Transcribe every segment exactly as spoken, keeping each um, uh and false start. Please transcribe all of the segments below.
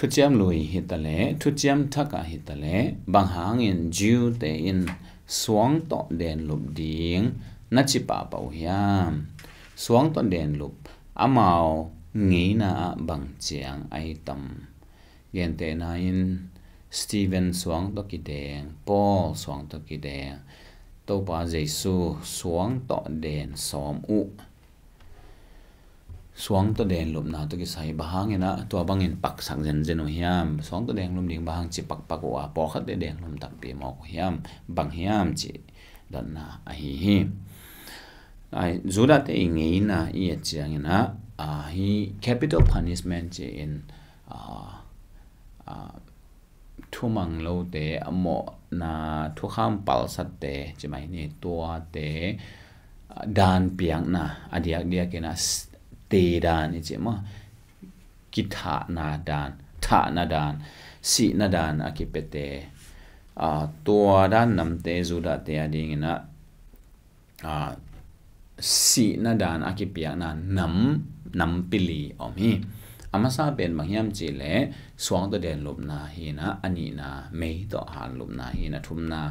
Thuciam Lui hi taleh, Thuciam Thak ah hi taleh, bang hangin Jew te in suang tawh denlup ding na ci pahpah uh hiam? Suang tawh denlup amau ngeina ah bang ciang ahi tam? Gentehna in Stephen suang tawh kideng, Paul suang tawh kideng, Topa Jesu suang tawh den sawm uh. Suang tawh denlupna tawh kisai bang hangin ah tua bangin paksak zenzen uh hiam? Suang tawh denlum ding bang hang ci pakpak uh a, pawlkhatte denlum takpi mawk uh hiam? Bang hiam ci dotna ahi hi. Ai, Judah te i ngeina i et ciangin ah, a, hi capital punishment ci-in, a, a, thumang lote, a mawhna thukham palsatte ci mai ni, tuate, a, dan piakna, a diakdiakin ah s-, te dan i ci maw, kithahna dan, thahna dan, sihna dan a kipiate, a, tua dan namte Judah te a dingin ah, a, sihna dan a kipiakna nam, nampi li om hi. A masa pen bang hiam cihleh suang tawh denlupna hi-in ah, a nihna mei tawh hanlupna hi-in ah, a thumna,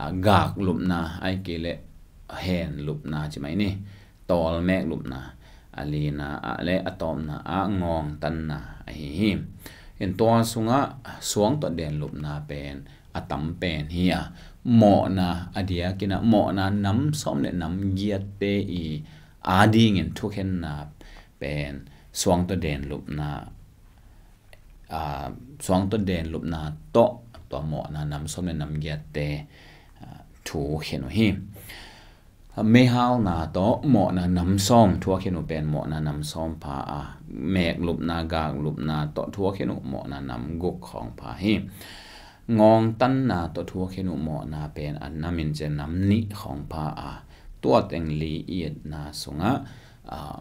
a, gaklupna, ahih kei leh henlupna ci mai ni, tawlmeklupna, a lina ah le a tawpna ah ngawngtanna ahi hi. In tua sungah suang tawh denlupna pen a tam pen hi a, mawhna, a diakin ah mawhna nam sawm le nam giatte i a dingin thukhenna pen suang tawh denlupna, a, suang tawh denlupna tawh tua mawhna nam sawm le nam giatte, a, thukhen uh hi. Meihalna tawh mawhna nam sawm thukhen uh pen mawhna nam sawm pha a, meklupna, gaklupna tawh thukhen uh mawhna nam guk khawng pha hi. Ngawngtanna tawh thukhen uh mawhna pen a nam in ciang nam nih khawng pha a, tua teng li i etna sungah, a,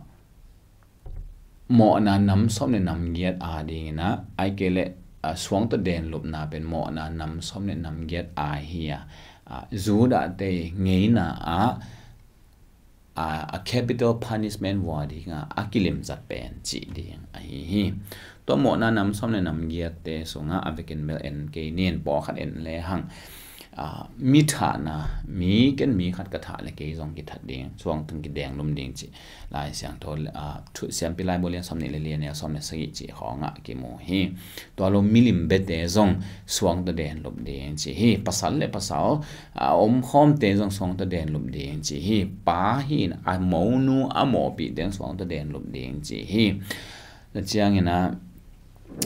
mawhna nam sawm le nam giat a dingin ah, ahih kei leh, a, suang tawh denlupna pen mawhna nam sawm le nam giat a hi a, a, Judah te ngeina ah, a, a capital punishment vua dingah a kilimzat pen cih ding ahi hi. Tua mawhna nam sawm le nam giatte sungah a vekin bel en kei nin, pawlkhat en lehang, a, mi thahna, mi ken mi khat ka thah le kei zong kithat ding, suang tawh kidenglum ding cih Lai Siangtho, a, thu, Siampi Laibu lian sawm nih le li, a neu sawm le sagih cih khawngah kimu hi. Tua lo milim biate zong suang tawh denlup ding cih hi. Pasal le pasal, a, omkhawmte zong suang tawh denlup ding cih hi. Pa hi-in a monu a mawhpihte zong suang tawh denlup ding cih hi. Tua ciangin ah,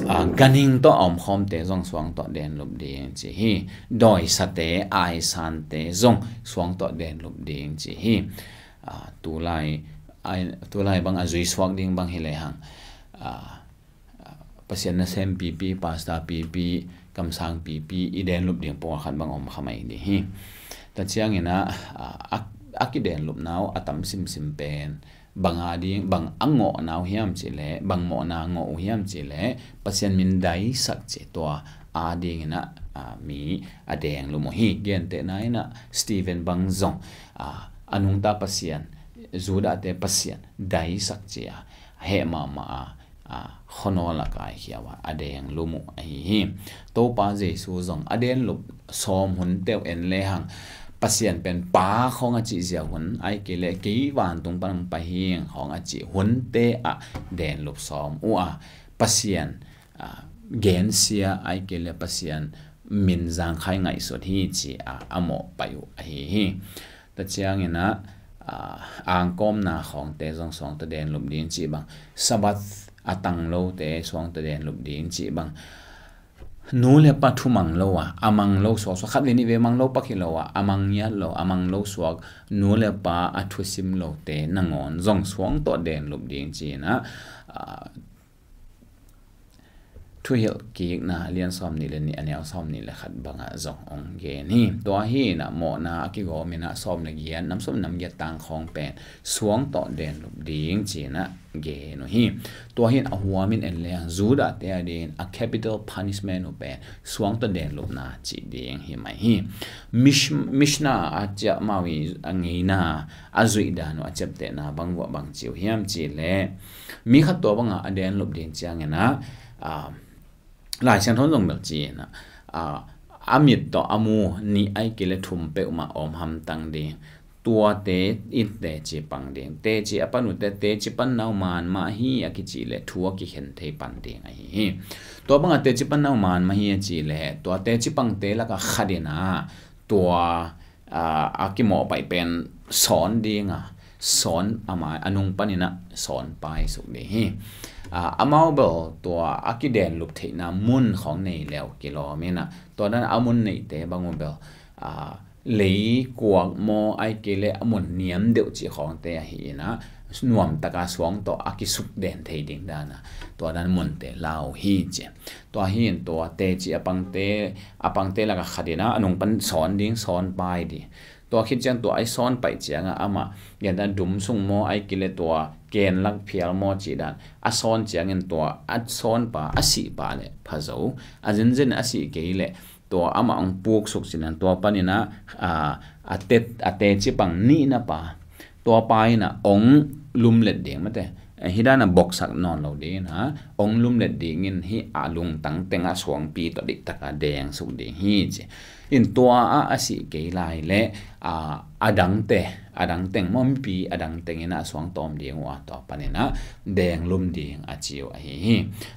a, ganhing tawh a omkhawmte zong suang tawh denlup ding cih hi. Dawisate, aisante zong suang tawh denlup ding cih hi. A, tulai, a, tulai bang a zuisuak ding bang hi lehang, a, a, Pasian nasem pipi, pastor pipi, kamsang pipi i denlup ding pawlkhat bang om kha mai ding hi. Tua ciangin ah, a, a, a kidenlupna uh a tam simsim pen bang a ding, bang a ngawhna uh hiam cihleh, bang mawhna ngawh uh hiam cihleh, Pasian min daisak cih tua a dingin ah, a, mi a denglum uh hi. Gentehna in ah Stephen bang zong, a, a nungta Pasian, Judah te Pasian daisak cih a, heh mahmah a, a, khuanawl a kaikhia uh a, a denglum uh ahi hi. Topa Jesu zong a denlup sawm hunte uh en lehang, Pasian pen Pa khawng a cih zia hun, ahih kei leh kei vantung pan hong pai hi ing khawng a cih hunte ah denlup sawm uh a, Pasian, a, gensia, ahih kei leh Pasian min zangkhai ngaihsut hi ci a, a mawhpaih uh ahi hi. Tua ciangin ah, a, angkawmna khawngte zong suang tawh denlup ding cih bang, Sabbath a tang lote suang tawh denlup ding cih bang, nu le pa thu mang lo a, a mang lo suaksuak, khat vei nih vei mang lo pak hi lo a, a mang ngiat lo, a mang lo suak, nu le pa a thusim lote nangawn zong suang tawh denlup ding ci-in ah, a, Thuhilhkikna lian sawm nih le nih, a neu sawm nih le khat bangah zong hong gen hi. Tua hi-in ah mawhna a kigawm in ah sawm le giat, nam sawm nam giat tang khawng pen suang tawh denlup ding ci-in ah gen uh hi. Tua hi-in a huamin en lehang Judah te a dingin a capital punishment uh pen suang tawh denlupna cih ding hi mai hi. Mish-, Mishnah a ciah mau i a ngeina, a zuih dan uh, a ciaptehna bang vuah bang ci uh hiam cihleh, mi khat tua bangah a denlup ding ciangin ah, a, Lai Siangtho zong bel ci-in ah, a, a mit tawh a mu nih ahih kei leh thum peuhmah om hamtang ding. Tuate in teci pang ding. Teci a pan uh teh, teci panna uh man mah hi a kici leh thu a kikhen thei pan ding ahi hi. Tua bangah teci panna uh man mah hi a ci leh, tua teci pangte lakah khat in ah, tua, a, a kimawhpaih pen sawn ding a, sawn a mai, a nung panin ah sawn paisuk ding hi. A, amau bel tua a kidenlup theihna mun khawng nei le uh kilawm in ah, tua dan a mun neihte bang uh bel, a, leikuak maw ahih kei leh a mun niam deuh cih khawngte ahi in ah, nuamtaka suang tawh a kisukden thei ding dan a, tua dan munte la uh hi ci. Tua hi in tua teci a pangte, a pangte lakah khat in ah, a nung pan sawn ding, sawn pai ding. Tua khit ciang tua a i sawn paih ciangah amah, gen dan dum sung maw ahih kei leh tua ken lak phial maw cih dan a sawn ciangin tua a sawnpa, a sihpa leh pha zo. A zenzen a sih kei leh tua amah hong puksuk ci-in ah, tua panin ah, a, a te, a teci pang nihna pa, tua pa in ah hong lumlet ding mate. Eh, hih dan a boksak nawn lo ding in ah, hong lumlet ding in, hih a lungtang tengah suangpi tawh dihtaka dengsuk ding hi ci. In tua ah a sih kei lai leh, a, a dangte, a dang teng maw, mipi a dang teng in ah suang tawm ding uh a, tua panin ah denglum ding a ci uh ahi hi.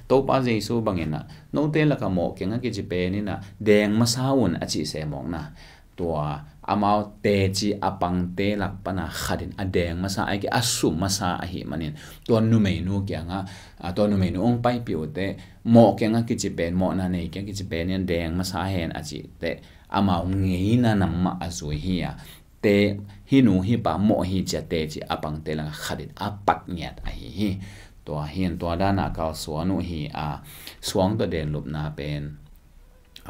Topa Jesu bangin ah, note lakah mawhkeng a kici pen in ah deng masa un a cih sem mawk na. Tua amau teci a pangte lak pan a khat in a deng masa, ahih kei a su masa ahih manin, tua numeinu kiangah, a, tua numeinu hong paipih uh teh, mawhkeng a kici pen, mawhna neikeng a kici pen in deng masa hen a cih teh, amau ngeina nam mah a zui hi a, te, hih nu hih pa mawh hi ci a teci a pangte lakah khat in a pat ngiat ahi hi. Tua hi in tua dan a kalsuan uh hi a, suang tawh denlupna pen,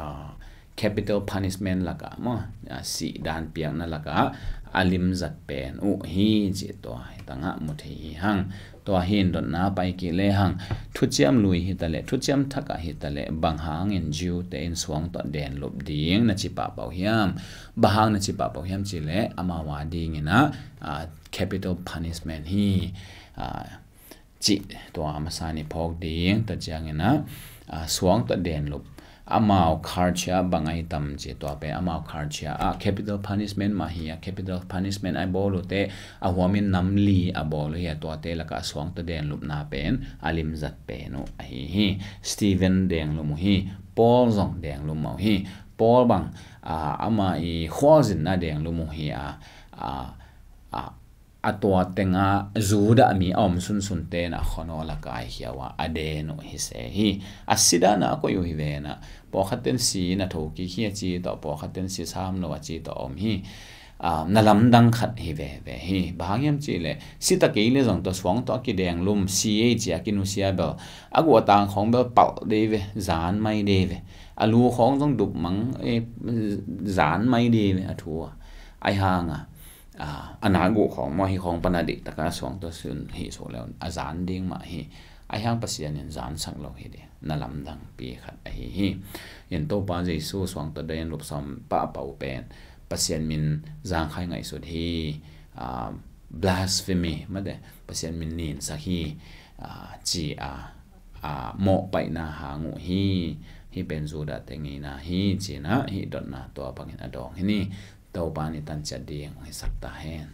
a, capital punishment lakah maw, a, sih dan piakna lakah a limzat pen uh hi cih tua hi tangah mu thei hi hang. Tua hi in dotna pai kik le hang. Thuciam lui hi taleh, thuciam thak ah hi taleh, bang hangin Jew te in suang tawh denlup ding na ci pahpah uh hiam? Bang hang na ci pahpah uh hiam cih leh, amau a dingin ah, a, capital punishment hi, a, cih tua masa ni phawk ding. Tua ciangin ah, a, suang tawh denlup, amau culture bang ahi tam cih, tua pen amau culture ah capital punishment mah hi a, capital punishment a bawl uh teh, a huamin nam li a bawl uh hi a, tuate lakah suang tawh denlupna pen a limzat pen uh ahi hi. Stephen denglum uh hi, Paul zong denglum uh hi. Paul bang, a, amah i khualzinna denglum uh hi a, a, a, a tua tengah Judah mi a om sunsun ten a khuanawl a kaikhia uh a, a den uh hi se hi. A si dan a koih uh hi ven ah, pawlkhat ten si in a thokik hi a ci tawh, pawlkhat ten si sam lo a ci tawh a om hi. A, na lamdang khat hi veve hi. Bang hang hiam cih leh, si ta kei leh zong tua suang tawh a kidenglum, si ei ci a kinusia bel, a guh a tang khawng bel palh dei ve, zan mai dei ve. A lu khawng zong dupmang, e, zan mai dei ve a thu a. Ahi hang a, a, a nak guh khawng maw, hih khawng pan a dihtaka suang tawh sun hih suk le uh a zan ding mah hi. Ahi hang Pasian in zansak lo hi ding, na lamdangpi khat ahi hi. In Topa Jesu suang tawh denlup sawm pahpah uh pen Pasian min zangkhai ngaihsut hi, a, blasphemy mate, Pasian min ninsak hi, a, ci a, a, mawhpaihna hang uh hi. Hih pen Judah te ngeina hi ci-in ah, hih dotna tua bangin a dawng hi ni. Topa in i tan ciat ding hong hisak ta hen.